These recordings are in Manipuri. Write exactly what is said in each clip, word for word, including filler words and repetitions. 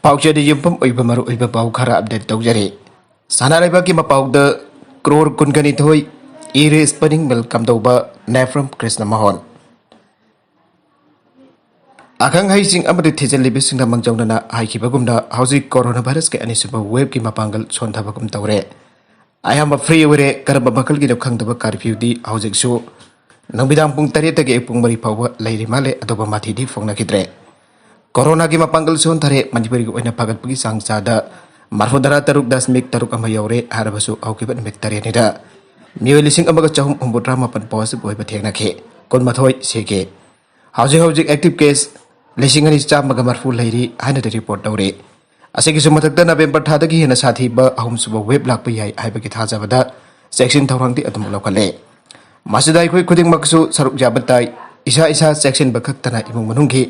ꯄꯥꯎꯆꯦꯗ ꯌꯨꯝꯐꯝ ꯑꯣꯏꯕ ꯃꯔꯨꯑꯣꯏꯕ ꯄꯥꯎ ꯈꯔ ꯑꯞꯗꯦꯠ ꯇꯧꯖꯔꯤ꯫ ꯁꯅꯥ ꯂꯩꯕꯥꯛꯀꯤ ꯃꯄꯥꯎꯗ ꯀ꯭ꯔꯣꯔ ꯀꯨꯟꯒꯅꯤꯊꯣꯏ ꯏꯔꯦ ꯁ꯭ꯄꯤꯅꯤꯡ ꯃꯤꯜ ꯀꯝꯗꯧꯕ ꯅꯦꯐ꯭ꯔꯝ ꯀ꯭ꯔꯤꯁꯅ ꯃꯣꯍꯟ꯫ ꯑꯈꯪ ꯑꯍꯩꯁꯤꯡ ꯑꯃꯗꯤ ꯊꯤꯖꯤꯜꯂꯤꯕꯁꯤꯡꯅ ꯃꯥꯡꯖꯧꯅꯅ ꯍꯥꯏꯈꯤꯕꯒꯨꯝꯅ ꯍꯧꯖꯤꯛ ꯀꯣꯔꯣꯅꯥ ꯚꯥꯏꯔꯁꯀꯤ ꯑꯅꯤꯁꯨꯕ ꯋꯦꯕꯀꯤ ꯃꯄꯥꯡꯒꯜ ꯁꯣꯟꯊꯕꯒꯨꯝ ꯇꯧꯔꯦ꯫ ꯑꯌꯥꯝꯕ ꯐ꯭ꯔꯤ ꯑꯣꯏꯔꯦ꯫ ꯀꯔꯝꯕ ꯃꯈꯜꯒꯤꯅꯣ ꯈꯪꯗꯕ ꯀꯥꯔꯐ꯭ꯌꯨꯗꯤ ꯍꯧꯖꯤꯛꯁꯨ ꯅꯨꯃꯤꯗꯥꯡ ꯄꯨꯡ ꯇꯔꯦꯠꯇꯒꯤ ꯄꯨꯡ ꯃꯔꯤ ꯐꯥꯎꯕ ꯂꯩꯔꯤ ꯃꯥꯜꯂꯦ, ꯑꯗꯨꯕꯨ ꯃꯊꯤꯗꯤ ꯐꯣꯡꯅꯈꯤꯗ꯭ꯔꯦ꯫ ꯀꯣꯔꯣꯅꯥꯒꯤ ꯃꯄꯥꯡꯒꯜ ꯁꯣꯟꯊꯔꯦ꯫ ꯃꯅꯤꯄꯨꯔꯒꯤ ꯑꯣꯏꯅ ꯐꯒꯠꯄꯒꯤ ꯆꯥꯡ ꯆꯥꯗ ꯃꯔꯐꯨꯇꯔꯥ ꯇꯔꯨꯛ ꯗꯁꯃꯤꯛ ꯇꯔꯨꯛ ꯑꯃ ꯌꯧꯔꯦ꯫ ꯍꯥꯏꯔꯕꯁꯨ ꯍꯧꯈꯤꯕ ꯅꯨꯃꯤꯠ ꯇꯔꯦꯠꯅꯤꯗ ꯃꯤꯑꯣꯏ ꯂꯤꯁꯤꯡ ꯑꯃꯒ ꯆꯍꯨꯝ ꯍꯨꯝꯐꯨꯇꯔꯥ ꯃꯥꯄꯟ ꯄꯣꯖꯤꯇꯤꯚ ꯑꯣꯏꯕ ꯊꯦꯡꯅꯈꯤ, ꯀꯨꯟꯃꯥꯊꯣꯏ ꯁꯤꯈꯤ꯫ ꯍꯧꯖꯤꯛ ꯍꯧꯖꯤꯛ ꯑꯦꯛꯇꯤꯚ ꯀꯦꯁ ꯂꯤꯁꯤꯡ ꯑꯅꯤ ꯆꯥꯝꯃꯒ ꯃꯔꯐꯨ ꯂꯩꯔꯤ ꯍꯥꯏꯅꯗꯤ ꯔꯤꯄꯣꯔꯠ ꯇꯧꯔꯤ꯫ ꯑꯁꯤꯒꯤꯁꯨ ꯃꯊꯛꯇ ꯅꯕꯦꯝꯕꯔ ꯊꯥꯗꯒꯤ ꯍꯦꯟꯅ ꯁꯥꯊꯤꯕ ꯑꯍꯨꯝꯁꯨꯕ ꯋꯦꯕ ꯂꯥꯛꯄ ꯌꯥꯏ ꯍꯥꯏꯕꯒꯤ ꯊꯥꯖꯕꯗ ꯆꯦꯛꯁꯤꯟ ꯊꯧꯔꯥꯡꯗꯤ ꯑꯗꯨꯝ ꯂꯧꯈꯠꯂꯦ꯫ ꯃꯁꯤꯗ ꯑꯩꯈꯣꯏ ꯈꯨꯗꯤꯡꯃꯛꯁꯨ ꯁꯔꯨꯛ ꯌꯥꯕ ꯇꯥꯏ꯫ ꯏꯁꯥ ꯏꯁꯥ ꯆꯦꯛꯁꯤꯟꯕ ꯈꯛꯇꯅ ꯏꯃꯨꯡ ꯃꯅꯨꯡꯒꯤ,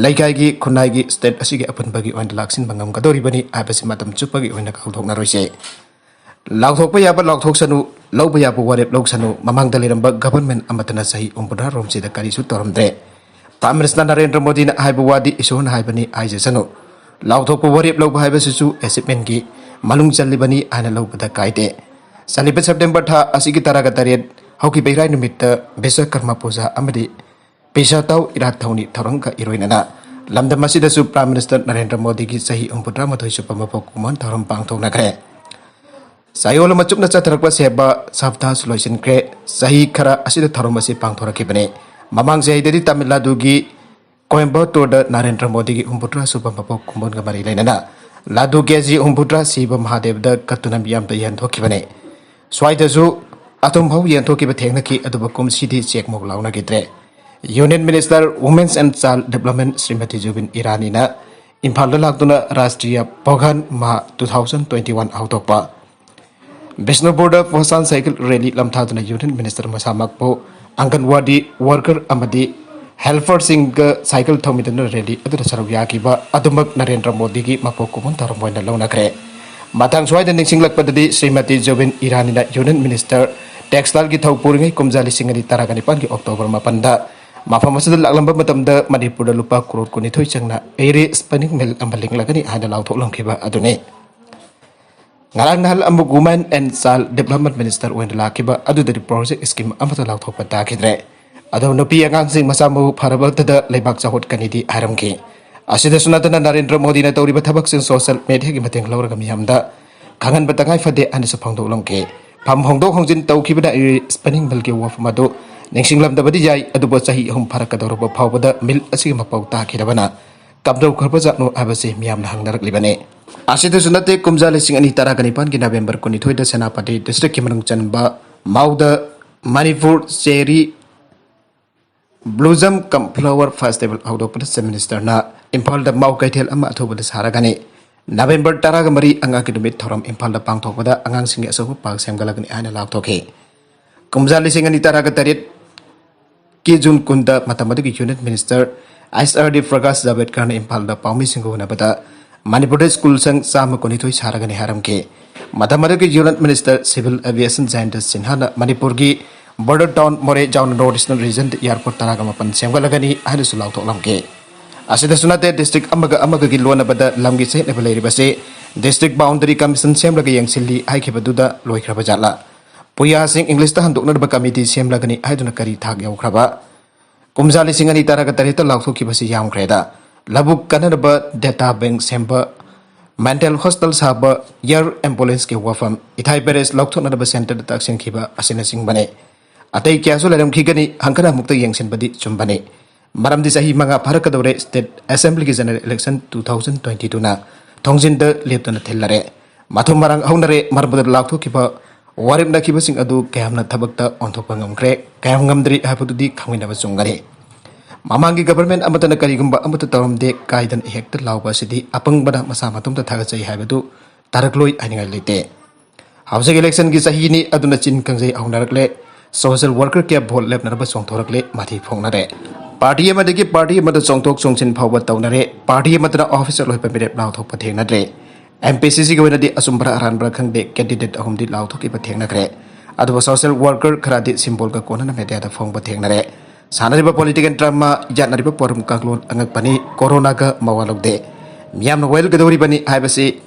ꯂꯩꯀꯥꯏꯒꯤ, ꯈꯨꯟꯅꯥꯏꯒꯤ, ꯁ꯭ꯇꯦꯠ ꯑꯁꯤꯒꯤ ꯑꯄꯨꯟꯕꯒꯤ ꯑꯣꯏꯅ ꯂꯥꯛꯁꯤꯟꯕ ꯉꯝꯒꯗꯧꯔꯤꯕꯅꯤ ꯍꯥꯏꯕꯁꯤ ꯃꯇꯝ ꯆꯨꯞꯄꯒꯤ ꯑꯣꯏꯅ ꯀꯥꯎꯊꯣꯛꯅꯔꯣꯏꯁꯦ꯫ ꯂꯥꯎꯊꯣꯛꯄ ꯌꯥꯕ ꯂꯥꯎꯊꯣꯛꯁꯅꯨ, ꯂꯧꯕ ꯌꯥꯕ ꯋꯥꯔꯦꯞ ꯂꯧꯁꯅꯨ꯫ ꯃꯃꯥꯡꯗ ꯂꯩꯔꯝꯕ ꯒꯚꯔꯟꯃꯦꯟꯠ ꯑꯃꯠꯇꯅ ꯆꯍꯤ ꯍꯨꯝꯐꯨꯇꯔꯥ ꯔꯣꯝꯁꯤꯗ ꯀꯔꯤꯁꯨ ꯇꯧꯔꯝꯗ꯭ꯔꯦ꯫ ꯄ꯭ꯔꯥꯏꯝ ꯃꯤꯅꯤꯁꯇꯔ ꯅꯔꯦꯟꯗ꯭ꯔ ꯃꯣꯗꯤꯅ ꯍꯥꯏꯕ ꯋꯥꯗꯤ ꯏꯁꯣꯔꯅ ꯍꯥꯏꯕꯅꯤ ꯍꯥꯏꯖꯁꯅꯨ꯫ ꯂꯥꯎꯊꯣꯛꯄ ꯋꯥꯔꯦꯞ ꯂꯧꯕ ꯍꯥꯏꯕꯁꯤꯁꯨ ꯑꯦꯆꯤꯞꯃꯦꯟꯠꯀꯤ ꯃꯅꯨꯡ ꯆꯜꯂꯤꯕꯅꯤ ꯍꯥꯏꯅ ꯂꯧꯕꯗ ꯀꯥꯏꯗꯦ꯫ ꯆꯠꯂꯤꯕ ꯁꯦꯞꯇꯦꯝꯕꯔ ꯊꯥ ꯑꯁꯤꯒꯤ ꯇꯔꯥꯒ ꯇꯔꯦꯠ ꯍꯧꯈꯤꯕ ꯏꯔꯥꯏ ꯅꯨꯃꯤꯠꯇ ꯕꯤꯁ꯭ꯋꯀꯔꯃ ꯄꯨꯖꯥ ꯑꯃꯗꯤ ꯄꯤꯁꯥꯇꯥꯎ ꯏꯔꯥꯠ ꯊꯧꯅꯤ ꯊꯧꯔꯝꯒ ꯏꯔꯣꯏꯅꯅ ꯂꯝꯗꯝ ꯑꯁꯤꯗꯁꯨ ꯄ꯭ꯔꯥꯏꯝ ꯃꯤꯅꯤꯁꯇꯔ ꯅꯔꯦꯟꯗ꯭ꯔ ꯃꯣꯗꯤꯒꯤ ꯆꯍꯤ ꯍꯨꯝꯐꯨꯇꯔꯥ ꯃꯥꯊꯣꯏ ꯁꯨꯕ ꯃꯄꯣꯛ ꯀꯨꯝꯑꯣꯟ ꯊꯧꯔꯝ ꯄꯥꯡꯊꯣꯛꯅꯈ꯭ꯔꯦ꯫ ꯆꯌꯣꯜ ꯑꯃ ꯆꯨꯞꯅ ꯆꯠꯊꯔꯛꯄ ꯁꯦꯕꯥ ꯁꯞꯇꯥꯍꯁꯨ ꯂꯣꯏꯁꯤꯟꯈ꯭ꯔꯦ꯫ ꯆꯍꯤ ꯈꯔ ꯑꯁꯤꯗ ꯊꯧꯔꯝ ꯑꯁꯤ ꯄꯥꯡꯊꯣꯔꯛꯈꯤꯕꯅꯤ꯫ ꯃꯃꯥꯡ ꯆꯍꯤꯗꯗꯤ ꯇꯥꯃꯤꯜ ꯅꯥꯗꯨꯒꯤ ꯀꯣꯏꯝꯕꯇꯣꯔꯗ ꯅꯔꯦꯟꯗ꯭ꯔ ꯃꯣꯗꯤꯒꯤ ꯍꯨꯝꯐꯨꯇꯔꯥ ꯁꯨꯕ ꯃꯄꯣꯛ ꯀꯨꯝꯑꯣꯟꯒ ꯃꯔꯤ ꯂꯩꯅꯅ ꯂꯥꯗꯨ ꯀꯦꯖꯤ ꯍꯨꯝꯐꯨꯇꯔꯥ ꯁꯤꯕ ꯃꯍꯥꯗꯦꯕꯗ ꯀꯠꯇꯨꯅ ꯃꯤꯌꯥꯝꯗ ꯌꯦꯟꯊꯣꯛꯈꯤꯕꯅꯤ꯫ ꯁ꯭ꯋꯥꯏꯗꯁꯨ ꯑꯊꯨꯝꯐꯥꯎ ꯌꯦꯟꯊꯣꯛꯈꯤꯕ ꯊꯦꯡꯅꯈꯤ, ꯑꯗꯨꯕꯨ ꯀꯨꯝꯁꯤꯗꯤ ꯆꯦꯛꯃꯨꯛ ꯂꯥꯎꯅꯈꯤꯗ꯭ꯔꯦ꯫ Union minister women's and child development Smriti Zubin ꯏꯔꯥꯅꯤꯅ ꯏꯝꯐꯥꯜꯗ ꯂꯥꯛꯇꯨꯅ Rashtriya Poshan Maah two thousand twenty one ꯍꯧꯗꯣꯛꯄ꯫ ꯕꯤꯁꯅꯨꯄꯨꯔꯗ ꯄꯣꯁꯥꯟ ꯁꯥꯏꯀꯜ ꯔꯦꯂꯤ ꯂꯝꯊꯥꯗꯨꯅ ꯌꯨꯅꯤꯌꯟ ꯃꯤꯅꯤꯁꯇꯔ ꯃꯁꯥꯃꯛꯄꯨ ꯑꯪꯒꯟꯋꯥꯗꯤ ꯋꯥꯔꯀꯔ ꯑꯃꯗꯤ ꯍꯦꯜꯄꯔꯁꯤꯡꯒ ꯁꯥꯏꯀꯜ ꯊꯧꯃꯤꯟꯅꯗꯨꯅ ꯔꯦꯂꯤ ꯑꯗꯨꯗ ꯁꯔꯨꯛ ꯌꯥꯈꯤꯕ ꯑꯗꯨꯃꯛ ꯅꯔꯦꯟꯗ꯭ꯔ ꯃꯣꯗꯤꯒꯤ ꯃꯄꯣꯛ ꯀꯨꯝꯑꯣꯟ ꯊꯧꯔꯝ ꯑꯣꯏꯅ ꯂꯧꯅꯈ꯭ꯔꯦ꯫ ꯃꯇꯥꯡ ꯁ꯭ꯋꯥꯏꯗ ꯅꯤꯡꯁꯤꯡꯂꯛꯄꯗꯗꯤ ꯁ꯭ꯔꯤꯃꯇꯤ ꯖꯨꯕꯤꯟ ꯏꯔꯥꯅꯤꯅ ꯌꯨꯅꯤꯌꯟ ꯃꯤꯅꯤꯁꯇꯔ ꯇꯦꯛꯁꯇꯥꯏꯜꯒꯤ ꯊꯧ ꯄꯨꯔꯤꯉꯩ ꯀꯨꯝꯖꯥ ꯂꯤꯁꯤꯡ ꯑꯅꯤ ꯇꯔꯥꯒ ꯅꯤꯄꯥꯟꯒꯤ ꯑꯣꯛꯇꯣꯕꯔ ꯃꯥꯄꯟꯗ ꯃꯐꯝ ꯑꯁꯤꯗ ꯂꯥꯛꯂꯝꯕ ꯃꯇꯝꯗ ꯃꯅꯤꯄꯨꯔꯗ ꯂꯨꯄꯥ ꯀ꯭ꯔꯣꯔ ꯀꯨꯟꯅꯤꯊꯣꯏ ꯆꯪꯅ ꯑꯦꯔꯦ ꯁ꯭ꯄꯤꯅꯤꯡ ꯃꯤꯜ ꯑꯃ ꯂꯤꯡꯂꯒꯅꯤ ꯍꯥꯏꯅ ꯂꯥꯎꯊꯣꯛꯂꯝꯈꯤꯕ ꯑꯗꯨꯅꯤ꯫ ꯉꯔꯥꯡ ꯅꯍꯥꯟ ꯑꯃꯨꯛ Women and Child Development Minister ꯑꯣꯏꯅ ꯂꯥꯛꯈꯤꯕ ꯑꯗꯨꯗꯗꯤ ꯄ꯭ꯔꯣꯖꯦꯛ ꯁ꯭ꯀꯤꯝ ꯑꯃꯠꯇ ꯂꯥꯎꯊꯣꯛꯄ ꯇꯥꯈꯤꯗ꯭ꯔꯦ꯫ ꯑꯗꯣ ꯅꯨꯄꯤ ꯑꯉꯥꯡꯁꯤꯡ ꯃꯁꯥ ꯃꯎ ꯐꯔꯕꯗ ꯂꯩꯕꯥꯛ ꯆꯥꯎꯈꯠꯀꯅꯤꯗꯤ ꯍꯥꯏꯔꯝꯈꯤ꯫ ꯑꯁꯤꯗꯁꯨ ꯅꯠꯇꯅ ꯅꯔꯦꯟꯗ꯭ꯔ ꯃꯣꯗꯤꯅ ꯇꯧꯔꯤꯕ ꯊꯕꯛꯁꯤꯡ ꯁꯣꯁꯤꯌꯦꯜ ꯃꯦꯗꯤꯌꯥꯒꯤ ꯃꯇꯦꯡ ꯂꯧꯔꯒ ꯃꯤꯌꯥꯝꯗ ꯈꯪꯍꯟꯕ ꯇꯉꯥꯏ ꯐꯗꯦ ꯍꯥꯏꯅꯁꯨ ꯐꯣꯡꯗꯣꯛꯂꯝꯈꯤ꯫ ꯐꯝ ꯍꯣꯡꯗꯣꯛ ꯍꯣꯡꯖꯤꯟ ꯇꯧꯈꯤꯕꯅ ꯑꯩ ꯁ꯭ꯄꯤꯅꯤꯡ ꯃꯤꯜꯒꯤ ꯋꯥꯐꯝ ꯑꯗꯨ ꯅꯤꯡꯁꯤꯡꯂꯝꯗꯕꯗꯤ ꯌꯥꯏ, ꯑꯗꯨꯕꯨ ꯆꯍꯤ ꯑꯍꯨꯝ ꯐꯥꯔꯛꯀꯗꯧꯔꯕ ꯐꯥꯎꯕꯗ ꯃꯤꯜ ꯑꯁꯤꯒꯤ ꯃꯄꯧ ꯇꯥꯈꯤꯗꯕꯅ ꯀꯝꯗꯧꯈ꯭ꯔꯕꯖꯥꯠꯅꯣ ꯍꯥꯏꯕꯁꯤ ꯃꯤꯌꯥꯝꯅ ꯍꯪꯅꯔꯛꯂꯤꯕꯅꯤ꯫ ꯑꯁꯤꯗꯁꯨ ꯅꯠꯇꯦ, ꯀꯨꯝꯖꯥ ꯂꯤꯁꯤꯡ ꯑꯅꯤ ꯇꯔꯥꯒ ꯅꯤꯄꯥꯟꯒꯤ ꯅꯕꯦꯝꯕꯔ ꯀꯨꯟꯅꯤꯊꯣꯏꯗ ꯁꯦꯅꯥꯄꯇꯤ ꯗꯤꯁꯇ꯭ꯔꯤꯛꯀꯤ ꯃꯅꯨꯡ ꯆꯟꯕ ꯃꯥꯎꯗ ꯃꯅꯤꯄꯨꯔ ꯆꯦꯔꯤ ꯕ꯭ꯂꯨꯖꯝ ꯀꯝ ꯐ꯭ꯂꯥꯋꯔ ꯐꯦꯁꯇꯤꯚꯦꯜ ꯍꯧꯗꯣꯛꯄꯗ ꯆꯤꯐ ꯃꯤꯅꯤꯁꯇꯔꯅ ꯏꯝꯐꯥꯜꯗ ꯃꯥꯎ ꯀꯩꯊꯦꯜ ꯑꯃ ꯑꯊꯨꯕꯗ ꯁꯥꯔꯒꯅꯤ꯫ ꯅꯕꯦꯝꯕꯔ ꯇꯔꯥꯒ ꯃꯔꯤ ꯑꯉꯥꯡꯒꯤ ꯅꯨꯃꯤꯠ ꯊꯧꯔꯝ ꯏꯝꯐꯥꯜꯗ ꯄꯥꯡꯊꯣꯛꯄꯗ ꯑꯉꯥꯡꯁꯤꯡꯒꯤ ꯑꯆꯧꯕ ꯄꯥꯔꯛ ꯁꯦꯝꯒꯠꯂꯒꯅꯤ ꯍꯥꯏꯅ ꯂꯥꯎꯊꯣꯛꯈꯤ꯫ ꯀꯨꯝꯖꯥ ꯂꯤꯁꯤꯡ ꯑꯅꯤ ꯇꯔꯥꯒ ꯇꯔꯦꯠ ꯀꯤ ꯖꯨꯟ ꯀꯨꯟꯗ ꯃꯇꯝ ꯑꯗꯨꯒꯤ ꯌꯨꯅꯤꯌꯟ ꯃꯤꯅꯤꯁꯇꯔ ꯑꯦꯁ ꯑꯥꯔ ꯗꯤ ꯄ꯭ꯔꯀꯥꯁ ꯖꯥꯚꯦꯗꯀꯔꯅ ꯏꯝꯐꯥꯜꯗ ꯄꯥꯎꯃꯤꯁꯤꯡꯒ ꯎꯅꯕꯗ ꯃꯅꯤꯄꯨꯔꯗ ꯁ꯭ꯀꯨꯜ ꯁꯪ ꯆꯥꯝꯃ ꯀꯨꯟꯅꯤꯊꯣꯏ ꯁꯥꯔꯒꯅꯤ ꯍꯥꯏꯔꯝꯈꯤ꯫ ꯃꯇꯝ ꯑꯗꯨꯒꯤ ꯌꯨꯅꯤꯌꯟ ꯃꯤꯅꯤꯁꯇꯔ ꯁꯤꯚꯤꯜ ꯑꯦꯚꯤꯌꯦꯁꯟ ꯖꯌꯟꯇ ꯁꯤꯟꯍꯥꯅ ꯃꯅꯤꯄꯨꯔꯒꯤ ꯕꯣꯔꯗꯔ ꯇꯥꯎꯟ ꯃꯣꯔꯦ ꯌꯥꯎꯅ ꯅꯣꯔꯠ ꯏꯁꯇꯔꯟ ꯔꯤꯖꯟꯗ ꯑꯦꯌꯥꯔꯄꯣꯔꯠ ꯇꯔꯥꯒ ꯃꯥꯄꯟ ꯁꯦꯝꯒꯠꯂꯒꯅꯤ ꯍꯥꯏꯅꯁꯨ ꯂꯥꯎꯊꯣꯛꯂꯝꯈꯤ꯫ ꯑꯁꯤꯗꯁꯨ ꯅꯠꯇꯦ, ꯗꯤꯁꯇ꯭ꯔꯤꯛ ꯑꯃꯒ ꯑꯃꯒꯒꯤ ꯂꯣꯟꯅꯕꯗ ꯂꯝꯒꯤ ꯆꯌꯦꯠꯅꯕ ꯂꯩꯔꯤꯕꯁꯤ ꯗꯤꯁꯇ꯭ꯔꯤꯛ ꯕꯥꯎꯟꯗꯔꯤ ꯀꯃꯤꯁꯟ ꯁꯦꯝꯂꯒ ꯌꯦꯡꯁꯤꯜꯂꯤ ꯍꯥꯏꯈꯤꯕꯗꯨꯗ ꯂꯣꯏꯈ꯭ꯔꯕ ꯖꯥꯠꯂꯥ? ꯄꯨꯌꯥꯁꯤꯡ ꯏꯪꯂꯤꯁꯇ ꯍꯟꯗꯣꯛꯅꯅꯕ ꯀꯃꯤꯇꯤ ꯁꯦꯝꯂꯒꯅꯤ ꯍꯥꯏꯗꯨꯅ ꯀꯔꯤ ꯊꯥꯛ ꯌꯧꯈ꯭ꯔꯕ? ꯀꯨꯝꯖꯥ ꯂꯤꯁꯤꯡ ꯑꯅꯤ ꯇꯔꯥꯒ ꯇꯔꯦꯠꯇ ꯂꯥꯎꯊꯣꯛꯈꯤꯕꯁꯤ ꯌꯥꯝꯈ꯭ꯔꯦꯗ꯫ ꯂꯧꯕꯨꯛ ꯀꯟꯅꯅꯕ ꯗꯦꯇꯥ ꯕꯦꯡꯛ ꯁꯦꯝꯕ, ꯃꯦꯟꯇꯦꯜ ꯍꯣꯁꯇꯦꯜ ꯁꯥꯕ, ꯑꯦꯌꯔ ꯑꯦꯝꯕꯨꯂꯦꯟꯁꯀꯤ ꯋꯥꯐꯝ, ꯏꯊꯥꯏ ꯄꯦꯔꯦꯁ ꯂꯧꯊꯣꯛꯅꯅꯕ ꯁꯦꯟꯇꯔꯗ ꯇꯛꯁꯤꯟꯈꯤꯕ ꯑꯁꯤꯅꯆꯤꯡꯕꯅꯤ꯫ ꯑꯇꯩ ꯀꯌꯥꯁꯨ ꯂꯩꯔꯝꯈꯤꯒꯅꯤ, ꯍꯪꯀꯠ ꯑꯃꯨꯛꯇ ꯌꯦꯡꯁꯤꯟꯕꯗꯤ ꯆꯨꯝꯕꯅꯤ꯫ ꯃꯔꯝꯗꯤ ꯆꯍꯤ ꯃꯉꯥ ꯐꯥꯔꯛꯀꯗꯧꯔꯦ ꯁ꯭ꯇꯦꯠ ꯑꯦꯁꯦꯝꯕ꯭ꯂꯤꯒꯤ general election two thousand twenty ꯇꯨꯅ ꯊꯣꯡꯖꯤꯟꯗ ꯂꯦꯞꯇꯅ ꯊꯤꯜꯂꯔꯦ꯫ ꯃꯊꯨꯝ ꯃꯔꯥꯡ ꯍꯧꯅꯔꯦ꯫ ꯃꯔꯝꯗ ꯂꯥꯎꯊꯣꯛꯈꯤꯕ ꯋꯥꯔꯦꯞꯅꯈꯤꯕꯁꯤꯡ ꯑꯗꯨ ꯀꯌꯥꯝꯅ ꯊꯕꯛꯇ ꯑꯣꯟꯊꯣꯛꯄ ꯉꯝꯈ꯭ꯔꯦ, ꯀꯌꯥꯝ ꯉꯝꯗ꯭ꯔꯤ ꯍꯥꯏꯕꯗꯨꯗꯤ ꯈꯪꯃꯤꯟꯅꯕ ꯆꯨꯝꯒꯅꯤ꯫ ꯃꯃꯥꯡꯒꯤ ꯒꯕꯔꯃꯦꯟ ꯑꯃꯠꯇꯅ ꯀꯔꯤꯒꯨꯝꯕ ꯑꯃꯠꯇ ꯇꯧꯔꯝꯗꯦ ꯀꯥꯏꯗꯅ ꯍꯦꯛꯇ ꯂꯥꯎꯕ ꯑꯁꯤꯗꯤ ꯑꯄꯪꯕꯅ ꯃꯁꯥ ꯃꯇꯣꯝꯇ ꯊꯥꯒꯠꯆꯩ ꯍꯥꯏꯕꯗꯨ ꯇꯥꯔꯛꯂꯣꯏ ꯍꯥꯏꯅꯤꯡꯉꯥꯏ ꯂꯩꯇꯦ꯫ ꯍꯧꯖꯤꯛ ꯏꯂꯦꯛꯁꯟꯒꯤ ꯆꯍꯤꯅꯤ, ꯑꯗꯨꯅ ꯆꯤꯟ ꯀꯥꯡꯖꯩ ꯍꯧꯅꯔꯛꯂꯦ꯫ ꯁꯣꯁꯤꯌꯦꯜ ꯋꯥꯔꯀꯔ ꯀꯌꯥ ꯚꯣꯠ ꯂꯦꯞꯅꯅꯕ ꯆꯣꯡꯊꯣꯔꯛꯂꯦ, ꯃꯊꯤ ꯐꯣꯡꯅꯔꯦ꯫ ꯄꯥꯔꯇꯤ ꯑꯃꯗꯒꯤ ꯄꯥꯔꯇꯤ ꯑꯃꯗ ꯆꯣꯡꯊꯣꯛ ꯆꯣꯡꯁꯤꯟ ꯐꯥꯎꯕ ꯇꯧꯅꯔꯦ꯫ ꯄꯥꯔꯇꯤ ꯑꯃꯗꯅ ꯑꯣꯐꯤꯁꯔ ꯑꯣꯏꯕ ꯃꯤꯔꯦꯞ ꯂꯥꯎꯊꯣꯛꯄ ꯊꯦꯡꯅꯗ꯭ꯔꯦ꯫ ꯑꯦꯝ ꯄꯤ ꯁꯤ ꯁꯤꯒꯤ ꯑꯣꯏꯅꯗꯤ ꯑꯆꯨꯝꯕꯔꯥ ꯑꯔꯥꯟꯕꯔꯥ ꯈꯪꯗꯦ, ꯀꯦꯟꯗꯤꯗꯦꯠ ꯑꯍꯨꯝꯗꯤ ꯂꯥꯎꯊꯣꯛꯈꯤꯕ ꯊꯦꯡꯅꯈ꯭ꯔꯦ꯫ ꯑꯗꯨꯕꯨ ꯁꯣꯁꯤꯌꯦꯜ ꯋꯥꯔꯀꯔ ꯈꯔꯗꯤ ꯁꯤꯝꯕꯣꯜꯒ ꯀꯣꯟꯅꯅ ꯃꯦꯗꯤꯌꯥꯗ ꯐꯣꯡꯕ ꯊꯦꯡꯅꯔꯦ꯫ ꯁꯥꯟꯅꯔꯤꯕ political drama, ꯌꯥꯠꯅꯔꯤꯕ ꯄꯣꯔꯝ ꯀꯥꯡꯂꯣꯟ ꯑꯉꯛꯄꯅꯤ, ꯀꯣꯔꯣꯅꯥꯒ ꯃꯋꯥ ꯂꯧꯗꯦ꯫ ꯃꯤꯌꯥꯝꯅ ꯋꯥꯌꯦꯜꯒꯗꯧꯔꯤꯕꯅꯤ ꯍꯥꯏꯕꯁꯤ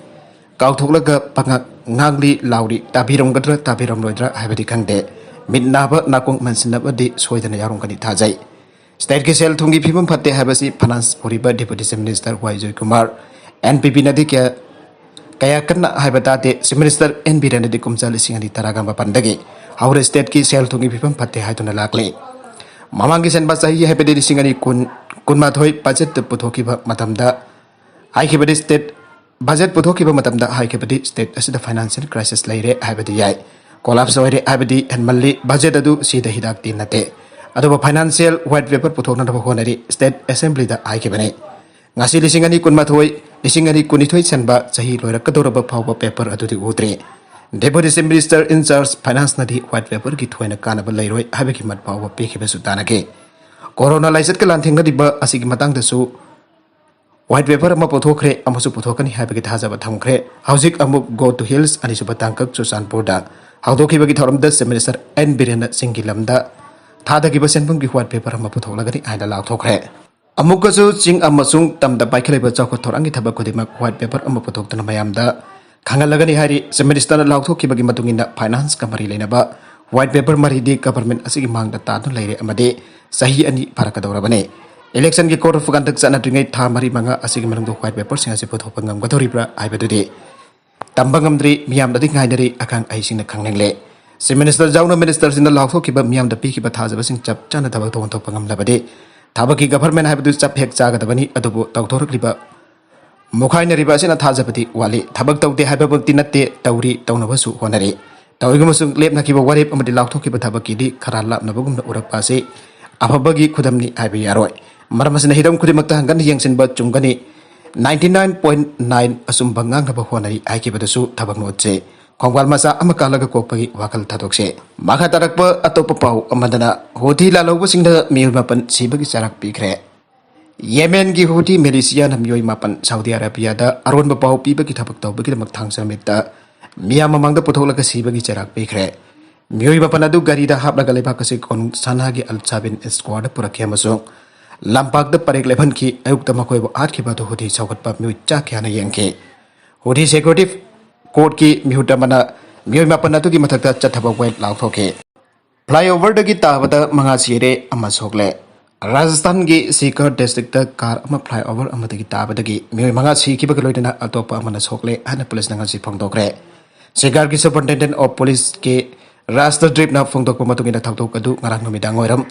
ꯀꯥꯎꯊꯣꯛꯂꯒ ꯄꯉꯥꯡ ꯉꯥꯡꯂꯤ ꯂꯥꯎꯔꯤ, ꯇꯥꯕꯤꯔꯝꯒꯗ꯭ꯔꯥ ꯇꯥꯕꯤꯔꯝꯂꯣꯏꯗ꯭ꯔꯥ ꯍꯥꯏꯕꯗꯤ ꯈꯪꯗꯦ꯫ ꯃꯤꯠ ꯅꯥꯕ ꯅꯥꯀꯣꯡ ꯃꯟꯁꯤꯟꯅꯕꯗꯤ ꯁꯣꯏꯗꯅ ꯌꯥꯎꯔꯝꯒꯅꯤ ꯊꯥꯖꯩ꯫ Stateꯀꯤ ꯁꯦꯜ ꯊꯨꯝꯒꯤ ꯐꯤꯕꯝ ꯐꯠꯇꯦ ꯍꯥꯏꯕꯁꯤ finance ꯄꯨꯔꯤꯕ Deputy Chief Minister ꯋꯥꯏ ꯖꯣꯏꯀꯨꯃꯥꯔ, NPPꯅꯗꯤ ꯀꯌꯥ ꯀꯌꯥ ꯀꯟꯅ ꯍꯥꯏꯕ ꯇꯥꯗꯦ꯫ Chief Minister N ꯕꯤꯔꯦꯟꯅꯗꯤ ꯀꯨꯝꯖꯥ ꯂꯤꯁꯤꯡ ꯑꯅꯤ ꯇꯔꯥꯒ ꯃꯥꯄꯟꯗꯒꯤ ꯍꯧꯔ stateꯀꯤ ꯁꯦꯜ ꯊꯨꯝꯒꯤ ꯐꯤꯕꯝ ꯐꯠꯇꯦ ꯍꯥꯏꯗꯨꯅ ꯂꯥꯛꯂꯤ꯫ ꯃꯃꯥꯡꯒꯤ ꯁꯦꯟꯕꯥ ꯆꯍꯤ ꯍꯥꯏꯕꯗꯤ ꯂꯤꯁꯤꯡ ꯑꯅꯤ ꯀꯨꯟ, ꯀꯨꯟꯃꯥꯊꯣꯏ budget ꯄꯨꯊꯣꯛꯈꯤꯕ ꯃꯇꯝꯗ ꯍꯥꯏꯈꯤꯕꯗꯤ state budget ꯄꯨꯊꯣꯛꯈꯤꯕ ꯃꯇꯝꯗ ꯍꯥꯏꯈꯤꯕꯗꯤ state ꯑꯁꯤꯗ financial crisis ꯂꯩꯔꯦ ꯍꯥꯏꯕꯗꯤ ꯌꯥꯏ, collapse ꯑꯣꯏꯔꯦ ꯍꯥꯏꯕꯗꯤ ꯍꯦꯟꯃꯜꯂꯤ, budget ꯑꯗꯨ ꯁꯤꯗ ꯍꯤꯗꯥꯛꯇꯤ ꯅꯠꯇꯦ꯫ ꯑꯗꯨꯕꯨ financial white paper ꯄꯨꯊꯣꯛꯅꯅꯕ ꯍꯣꯠꯅꯔꯤ, state assemblyꯗ ꯍꯥꯏꯈꯤꯕꯅꯤ꯫ ꯉꯁꯤ ꯂꯤꯁꯤꯡ ꯑꯅꯤ ꯀꯨꯟꯃꯥꯊꯣꯏ, ꯂꯤꯁꯤꯡ ꯑꯅꯤ ꯀꯨꯟꯅꯤꯊꯣꯏ ꯁꯦꯟꯕ ꯆꯍꯤ ꯂꯣꯏꯔꯛꯀꯗꯧꯔꯕ ꯐꯥꯎꯕ paper ꯑꯗꯨꯗꯤ ꯎꯗ꯭ꯔꯤ꯫ Deputy Chief Minister in charge financeꯅꯗꯤ white paperꯒꯤ ꯊꯣꯏꯅ ꯀꯥꯟꯅꯕ ꯂꯩꯔꯣꯏ ꯍꯥꯏꯕꯒꯤ ꯃꯠ ꯐꯥꯎꯕ ꯄꯤꯈꯤꯕꯁꯨ ꯇꯥꯅꯈꯤ꯫ ꯀꯣꯔꯣꯅꯥ ꯂꯥꯏꯆꯠꯀ ꯂꯥꯟꯊꯦꯡꯅꯔꯤꯕ ꯑꯁꯤꯒꯤ ꯃꯇꯥꯡꯗꯁꯨ white paper ꯑꯃ ꯄꯨꯊꯣꯛꯈ꯭ꯔꯦ ꯑꯃꯁꯨ ꯄꯨꯊꯣꯛꯀꯅꯤ ꯍꯥꯏꯕꯒꯤ ꯊꯥꯖꯕ ꯊꯝꯈ꯭ꯔꯦ꯫ ꯍꯧꯖꯤꯛ ꯑꯃꯨꯛ Go to Hills ꯑꯅꯤꯁꯨꯕ ꯇꯥꯡꯀꯛ ꯆꯨꯔꯆꯥꯟꯄꯨꯔꯗ ꯍꯧꯗꯣꯛꯈꯤꯕꯒꯤ ꯊꯧꯔꯝꯗ Chief Minister N ꯕꯤꯔꯦꯟꯅ ꯆꯤꯡꯒꯤ ꯂꯝꯗ ꯊꯥꯗꯈꯤꯕ ꯁꯦꯟꯐꯝꯒꯤ white paper ꯑꯃ ꯄꯨꯊꯣꯛꯂꯒꯅꯤ ꯍꯥꯏꯅ ꯂꯥꯎꯊꯣꯛꯈ꯭ꯔꯦ꯫ ꯑꯃꯨꯛꯀꯁꯨ ꯆꯤꯡ ꯑꯃꯁꯨꯡ ꯇꯝꯗ ꯄꯥꯏꯈꯠꯂꯤꯕ ꯆꯥꯎꯈꯠ ꯊꯧꯔꯥꯡꯒꯤ ꯊꯕꯛ ꯈꯨꯗꯤꯡꯃꯛ white paper ꯑꯃ ꯄꯨꯊꯣꯛꯇꯨꯅ ꯃꯌꯥꯝꯗ ꯈꯪꯍꯜꯂꯒꯅꯤ ꯍꯥꯏꯔꯤ꯫ Chief Ministerꯅ ꯂꯥꯎꯊꯣꯛꯈꯤꯕꯒꯤ ꯃꯇꯨꯡ ꯏꯟꯅ financeꯀ ꯃꯔꯤ ꯂꯩꯅꯕ white paper ꯃꯔꯤꯗꯤ government ꯑꯁꯤꯒꯤ ꯃꯥꯡꯗ ꯇꯥꯗꯨꯅ ꯂꯩꯔꯦ ꯑꯃꯗꯤ ꯆꯍꯤ ꯑꯅꯤ ꯐꯥꯔꯛꯀꯗꯧꯔꯕꯅꯤ꯫ Electionꯒꯤ code of conduct ꯆꯠꯅꯗ꯭ꯔꯤꯉꯩ ꯊꯥ ꯃꯔꯤ ꯃꯉꯥ ꯑꯁꯤꯒꯤ ꯃꯅꯨꯡꯗ white paperꯁꯤꯡ ꯑꯁꯤ ꯄꯨꯊꯣꯛꯄ ꯉꯝꯒꯗꯧꯔꯤꯕ꯭ꯔꯥ ꯍꯥꯏꯕꯗꯨꯗꯤ ꯇꯝꯕ ꯉꯝꯗ꯭ꯔꯤ, ꯃꯤꯌꯥꯝꯅꯗꯤ ꯉꯥꯏꯅꯔꯤ, ꯑꯈꯪ ꯑꯍꯩꯁꯤꯡꯅ ꯈꯪꯅꯤꯡꯂꯦ꯫ Chief Minister ꯌꯥꯎꯅ ministerꯁꯤꯡꯅ ꯂꯥꯎꯊꯣꯛꯈꯤꯕ ꯃꯤꯌꯥꯝꯗ ꯄꯤꯈꯤꯕ ꯊꯥꯖꯕꯁꯤꯡ ꯆꯞ ꯆꯥꯅ ꯊꯕꯛ ꯊꯧ ꯑꯣꯟꯊꯣꯛꯄ ꯉꯝꯂꯕꯗꯤ ꯊꯕꯛꯀꯤ government ꯍꯥꯏꯕꯗꯨ ꯆꯞ ꯍꯦꯛ ꯆꯥꯒꯗꯕꯅꯤ꯫ ꯑꯗꯨꯕꯨ ꯇꯧꯊꯣꯔꯛꯂꯤꯕ ꯃꯨꯈꯥꯏꯅꯔꯤꯕ ꯑꯁꯤꯅ ꯊꯥꯖꯕꯗꯤ ꯋꯥꯠꯂꯤ꯫ ꯊꯕꯛ ꯇꯧꯗꯦ ꯍꯥꯏꯕꯃꯛꯇꯤ ꯅꯠꯇꯦ, ꯇꯧꯔꯤ, ꯇꯧꯅꯕꯁꯨ ꯍꯣꯠꯅꯔꯤ꯫ ꯇꯧꯔꯤꯒꯨꯝꯕꯁꯨ ꯂꯦꯞꯅꯈꯤꯕ ꯋꯥꯔꯦꯞ ꯑꯃꯗꯤ ꯂꯥꯎꯊꯣꯛꯈꯤꯕ ꯊꯕꯛꯀꯤꯗꯤ ꯈꯔ ꯂꯥꯞꯅꯕꯒꯨꯝꯅ ꯎꯔꯛꯄ ꯑꯁꯤ ꯑꯐꯕꯒꯤ ꯈꯨꯗꯝꯅꯤ ꯍꯥꯏꯕ ꯌꯥꯔꯣꯏ꯫ ꯃꯔꯝ ꯑꯁꯤꯅ ꯍꯤꯔꯝ ꯈꯨꯗꯤꯡꯃꯛꯇ ꯍꯪꯒꯠ ꯍꯟꯗ ꯌꯦꯡꯁꯤꯟꯕ ꯆꯨꯝꯒꯅꯤ꯫ Ninety nine point nine ꯑꯆꯨꯝꯕ ꯉꯥꯡꯅꯕ ꯍꯣꯠꯅꯔꯤ ꯍꯥꯏꯈꯤꯕꯗꯨꯁꯨ ꯊꯕꯛ ꯃꯍꯨꯠꯁꯦ ꯈꯣꯡꯕꯥꯜ ꯃꯆꯥ ꯑꯃ ꯀꯥꯜꯂꯒ ꯀꯣꯛꯄꯒꯤ ꯋꯥꯈꯜ ꯊꯥꯗꯣꯛꯁꯦ꯫ ꯃꯈꯥ ꯇꯥꯔꯛꯄ ꯑꯇꯣꯞꯄ ꯄꯥꯎ ꯑꯃꯗꯅ ꯍꯨꯊꯤ ꯂꯥꯜꯍꯧꯕꯁꯤꯡꯗ ꯃꯤꯑꯣꯏ ꯃꯥꯄꯟ ꯁꯤꯕꯒꯤ ꯆꯩꯔꯥꯛ ꯄꯤꯈ꯭ꯔꯦ꯫ ꯌꯦꯃꯦꯟꯒꯤ ꯍꯨꯊꯤ militiaꯅ ꯃꯤꯑꯣꯏ ꯃꯥꯄꯟ ꯁꯥꯎꯗꯤ ꯑꯔꯥꯕꯤꯌꯥꯗ ꯑꯔꯣꯟꯕ ꯄꯥꯎ ꯄꯤꯕꯒꯤ ꯊꯕꯛ ꯇꯧꯕꯒꯤꯗꯃꯛ ꯊꯥꯡꯖ ꯅꯨꯃꯤꯠꯇ ꯃꯤꯌꯥꯝ ꯃꯃꯥꯡꯗ ꯄꯨꯊꯣꯛꯂꯒ ꯁꯤꯕꯒꯤ ꯆꯩꯔꯥꯛ ꯄꯤꯈ꯭ꯔꯦ꯫ ꯃꯤꯑꯣꯏ ꯃꯥꯄꯟ ꯑꯗꯨ ꯒꯥꯔꯤꯗ ꯍꯥꯞꯂꯒ ꯂꯩꯕꯥꯛ ꯑꯁꯤ ꯀꯣꯅꯨꯡ ꯁꯅꯥꯒꯤ ꯑꯜ ꯁꯥꯕꯤꯟ ꯁ꯭ꯀꯣꯌꯔꯗ ꯄꯨꯔꯛꯈꯤ ꯑꯃꯁꯨꯡ ꯂꯝꯄꯥꯛꯇ ꯄꯔꯦꯡ ꯂꯦꯞꯍꯟꯈꯤ꯫ ꯑꯌꯨꯛꯇ ꯃꯈꯣꯏꯕꯨ ꯍꯥꯠꯈꯤꯕ ꯑꯗꯨ ꯍꯨꯊꯤ ꯁꯧꯒꯠꯄ ꯃꯤꯑꯣꯏ ꯆꯥ ꯀꯌꯥꯅ ꯌꯦꯡꯈꯤ꯫ ꯍꯨꯊꯤ ꯁꯦꯀ꯭ꯌꯨꯔꯤꯇꯤ ꯀꯣꯔꯠꯀꯤ ꯃꯤꯍꯨꯠ ꯑꯃꯅ ꯃꯤꯑꯣꯏ ꯃꯥꯄꯟ ꯑꯗꯨꯒꯤ ꯃꯊꯛꯇ ꯆꯠꯊꯕ ꯋꯦꯜ ꯂꯥꯎꯊꯣꯛꯈꯤ꯫ ꯐ꯭ꯂꯥꯏꯑꯣꯚꯔꯗꯒꯤ ꯇꯥꯕꯗ ꯃꯉꯥ ꯁꯤꯔꯦ, ꯑꯃ ꯁꯣꯛꯂꯦ꯫ ꯔꯥꯖꯁꯊꯥꯟꯒꯤ ꯁꯤꯀꯔ ꯗꯤꯁꯇ꯭ꯔꯤꯛꯇ ꯀꯥꯔ ꯑꯃ ꯐ꯭ꯂꯥꯏꯑꯣꯚꯔ ꯑꯃꯗꯒꯤ ꯇꯥꯕꯗꯒꯤ ꯃꯤꯑꯣꯏ ꯃꯉꯥ ꯁꯤꯈꯤꯕꯒ ꯂꯣꯏꯅꯅ ꯑꯇꯣꯞꯄ ꯑꯃꯅ ꯁꯣꯛꯂꯦ ꯍꯥꯏꯅ ꯄꯨꯂꯤꯁꯅ ꯉꯁꯤ ꯐꯣꯡꯗꯣꯛꯈ꯭ꯔꯦ꯫ ꯁꯤꯀꯥꯔꯒꯤ ꯁꯨꯄꯔꯤꯟꯇꯦꯟꯗꯦꯟ ꯑꯣꯐ ꯄꯨꯂꯤꯁ ꯀꯦ ꯔꯥꯁꯇꯗ꯭ꯔꯤꯞꯅ ꯐꯣꯡꯗꯣꯛꯄ ꯃꯇꯨꯡ ꯏꯟꯅ, ꯊꯧꯗꯣꯛ ꯑꯗꯨ ꯉꯔꯥꯡ ꯅꯨꯃꯤꯗꯥꯡ ꯋꯥꯏꯔꯝ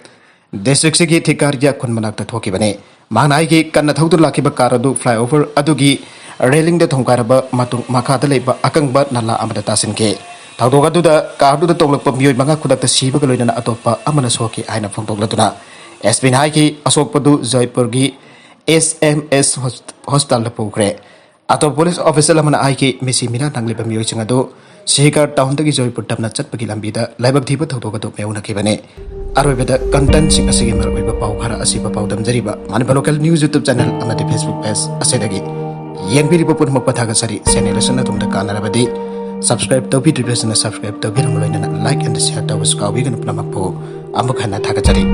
ꯗꯤꯁꯇ꯭ꯔꯤꯛꯁꯤꯒꯤ ꯊꯤꯀꯥꯔꯤꯌꯥ ꯈꯨꯟ ꯃꯅꯥꯛꯇ ꯊꯣꯛꯈꯤꯕꯅꯤ꯫ ꯃꯍꯥꯛꯅ ꯍꯥꯏꯈꯤ, ꯀꯟꯅ ꯊꯧꯗꯨꯅ ꯂꯥꯛꯈꯤꯕ ꯀꯥꯔ ꯑꯗꯨ ꯐ꯭ꯂꯥꯏꯑꯣꯚꯔ ꯑꯗꯨꯒꯤ ꯔꯦꯂꯤꯡꯗ ꯊꯣꯡꯒꯥꯏꯔꯕ ꯃꯇꯨꯡ ꯃꯈꯥꯗ ꯂꯩꯕ ꯑꯀꯪꯕ ꯅꯂꯥ ꯑꯃꯗ ꯇꯥꯁꯤꯟꯈꯤ꯫ ꯊꯧꯗꯣꯛ ꯑꯗꯨꯗ ꯀꯥꯔꯗꯨꯗ ꯇꯣꯡꯂꯛꯄ ꯃꯤꯑꯣꯏ ꯃꯉꯥ ꯈꯨꯗꯛꯇ ꯁꯤꯕꯒ ꯂꯣꯏꯅꯅ ꯑꯇꯣꯞꯄ ꯑꯃꯅ ꯁꯣꯛꯈꯤ ꯍꯥꯏꯅ ꯐꯣꯡꯗꯣꯛꯂꯗꯨꯅ, ꯑꯦꯁ ꯄꯤꯅ ꯍꯥꯏꯈꯤ, ꯑꯁꯣꯛꯄꯗꯨ ꯖꯣꯏꯄꯨꯔꯒꯤ ꯑꯦꯁ ꯑꯦꯝ ꯑꯦꯁ ꯍꯣꯁ-, ꯍꯣꯁꯄꯤꯇꯥꯜꯗ ꯄꯨꯈ꯭ꯔꯦ꯫ ꯑꯇꯣꯞꯄ ꯄꯨꯂꯤꯁ ꯑꯣꯐꯤꯁꯤꯌꯦꯜ ꯑꯃꯅ ꯍꯥꯏꯈꯤ, ꯃꯤꯁꯤ ꯃꯤꯅꯥ ꯅꯪꯂꯤꯕ ꯃꯤꯑꯣꯏꯁꯤꯡ ꯑꯗꯨ ꯁꯤꯀꯔ ꯇꯥꯎꯟꯗꯒꯤ ꯖꯣꯏꯄꯨꯔ ꯇꯝꯅ ꯆꯠꯄꯒꯤ ꯂꯝꯕꯤꯗ ꯂꯥꯏꯕꯛ ꯊꯤꯕ ꯊꯧꯗꯣꯛ ꯑꯗꯨ ꯃꯥꯌꯣꯛꯅꯈꯤꯕꯅꯤ꯫ ꯑꯔꯣꯏꯕꯗ ꯀꯟꯇꯦꯟꯁꯤꯡ ꯑꯁꯤꯒꯤ ꯃꯔꯨꯑꯣꯏꯕ ꯄꯥꯎ ꯈꯔ ꯑꯁꯤꯕ ꯄꯥꯎꯗꯝꯖꯔꯤꯕ Manipur local news YouTube channel ꯑꯃꯗꯤ Facebook ꯄꯦꯖ ꯑꯁꯤꯗꯒꯤ꯫ ꯌꯦꯡꯕꯤꯔꯤꯕ ꯄꯨꯝꯅꯃꯛꯄꯨ ꯊꯥꯒꯠꯆꯔꯤ꯫ ꯆꯦꯅꯦꯜ ꯑꯁꯤꯅ ꯑꯗꯣꯝꯗ ꯀꯥꯟꯅꯔꯕꯗꯤ ꯁꯕꯁꯀ꯭ꯔꯥꯏꯕ ꯇꯧꯕꯤꯗ꯭ꯔꯤꯕꯁꯤꯡꯅ ꯁꯕꯁꯀ꯭ꯔꯥꯏꯕ ꯇꯧꯕꯤꯔꯝꯕ ꯂꯣꯏꯅꯅ ꯂꯥꯏꯛ ꯑꯦꯟ ꯁꯤꯌꯔ ꯇꯧꯕꯁꯨ ꯀꯥꯎꯕꯤꯒꯅꯨ꯫ ꯄꯨꯝꯅꯃꯛꯄꯨ ꯑꯃꯨꯛ ꯍꯟꯅ ꯊꯥꯒꯠꯆꯔꯤ꯫